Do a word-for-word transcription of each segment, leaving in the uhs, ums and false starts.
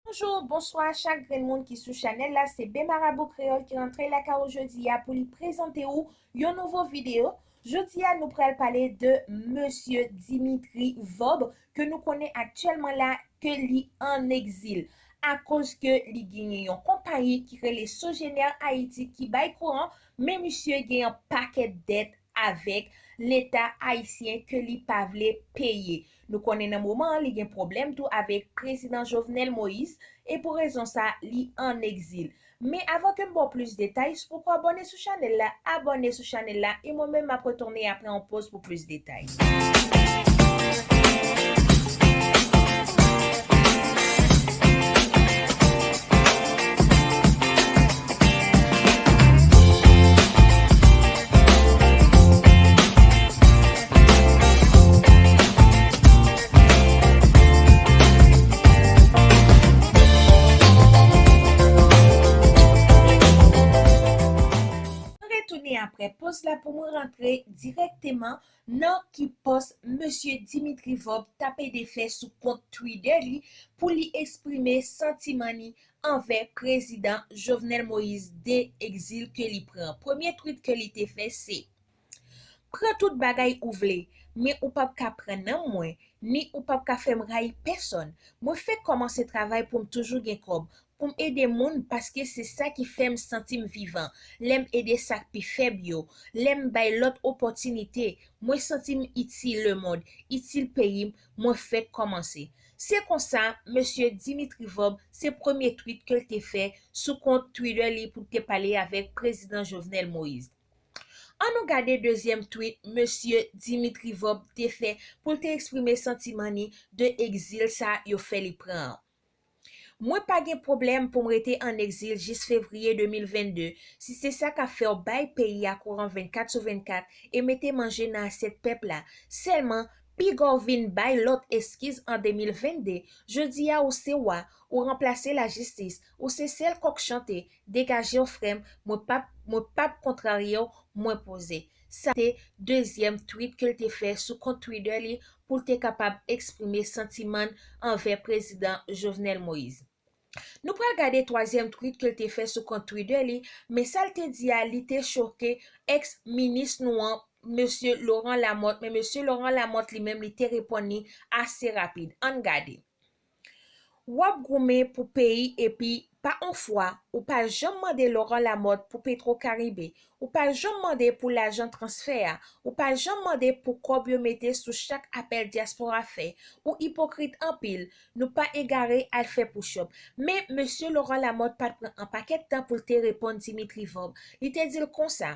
Bonjou, bonswa chak grenn moun ki sou chanèl la, se B Marabou Kreyòl ki rantre lakay ou jodi a pou li prezante ou yon nouvo videyo. Jodi a, nou pral pale de mesye Dimitri Vorbe, ke nou konnen aktyèlman la ke li an egzil, akoz ke li genyen yon konpayi ki rele Sogener Haïti ki bay kouran, men misye gen yon pakèt dèt avèk Leta ayisyen ke li pa vle peye. Nou konnen nan moman an, li gen pwoblèm tou avèk prezidan Jovenel Moïse, e pou rezon sa, li an egzil. Men avan ke m ba w plis detay, si w poko abòne sou chanèl la, abòne sou chanèl la, e mwen menm m ap retounen apre yon poz pou plis detay. Mwen retounen apre poz la pou mwen rantre dirèkteman nan ki pòs mesye Dimitri Vorbe t ap ede fè sou kont Twitter li pou li eksprime santiman li anvè prezidan Jovenel Moïse de egzil ke li pran. Premye tweet ke li te fè se: "Pran tout bagay ou vle, men ou p ap ka pran nanm mwen, ni ou p ap ka fè m rayi pèsonn. Mwen fèk kòmanse travay pou m toujou gen kòb, pou m ede moun, paske se sa ki fè m santi m vivan. Lè m ede sa k pi fèb yo, lè m bay lòt opòtinite, mwen santi m itil lemonn, itil peyi m, mwen fèk kòmanse." Se konsa, mesye Dimitri Vorbe, se premye tweet ke l te fè sou kont Twitter li pou l te pale avèk prezidan Jovenel Moïse. Ann nou gade dezyèm tweet mesye Dimitri Vorbe te fè pou l te eksprime santiman li de egzil sa yo fè li pran an. "Mwen pa gen pwoblèm pou m rete an egzil jis fevriye de mil vennde, si se sa k ap fè w bay peyi a kouran vennkat sou vennkat e mete manje nan asyèt pèp la. Sèlman, piga w vin bay lòt eskiz an de mil vennde. Jodi a, ou se wa, ou ranplase lajistis, ou se sèl kòk chante. Degaje w, frè m, mwen p ap, mwen p ap kontrarye w, mwen poze." Sa te dezyèm tweet ke l te fè sou kont Twitter li pou l te kapab eksprime santiman l anvè prezidan Jovenel Moïse. Nou pral gade twazyèm tweet ke l te fè sou kont Twitter li, men sa l te di a, li te choke èks minis nou an, mesye Laurent Lamothe, men mesye Laurent Lamothe li menm, li te reponn li ase rapid. Ann gade. "W ap goumen pou peyi epi pa on fwa, ou pa janm mande Laurent Lamothe pou Petro Caribe, ou pa janm mande pou lajan transfè a, ou pa janm mande pou kòb yo mete sou chak apèl dyaspora fè, ou ipokrit anpil, nou pa egare al fè push-up." Men mesye Laurent Lamothe pa t pran an pakèt tan pou l te reponn Dimitri Vorbe. Li te di l konsa: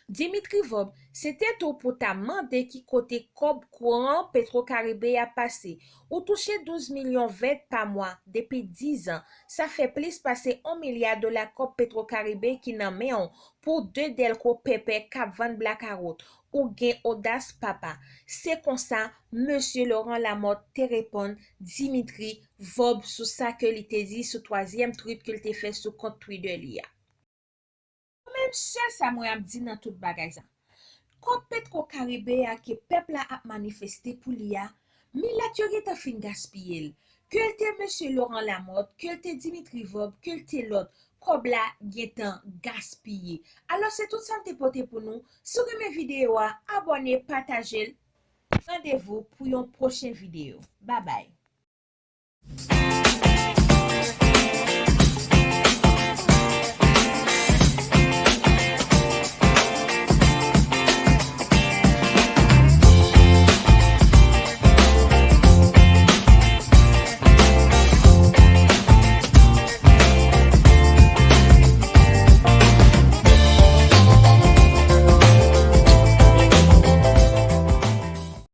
"Dimitri Vorbe, se te tou pou ta mande ki kote kòb kouran Petro Caribe a pase. Ou touche douz milyon vèt pa mwa depi diz an. Sa fè plis pase on milya dola kòb Petro Caribe ki nan men w pou de dèlko pèpè k ap vann blakawout. Ou gen odas, papa." Se konsa mesye Laurent Lamothe te reponn Dimitri Vorbe sou sa ke li te di sou twazyèm tweet ke l te fè sou kont Twitter li a. Mwen menm, sèl sa mwen ap di nan tout bagay sa, kòb Petro Caribe a ke pèp la ap manifeste pou li a, milat yo gentan fin gaspiye l. Ke l te mesye Laurent Lamothe, ke l te Dimitri Vorbe, ke l te lòt, kòb la gentan gaspiye. Alò, se tout sa m te pote pou nou. Si w renmen videyo a, abòne, pataje l. Randevou pou yon pwochen videyo. Babay.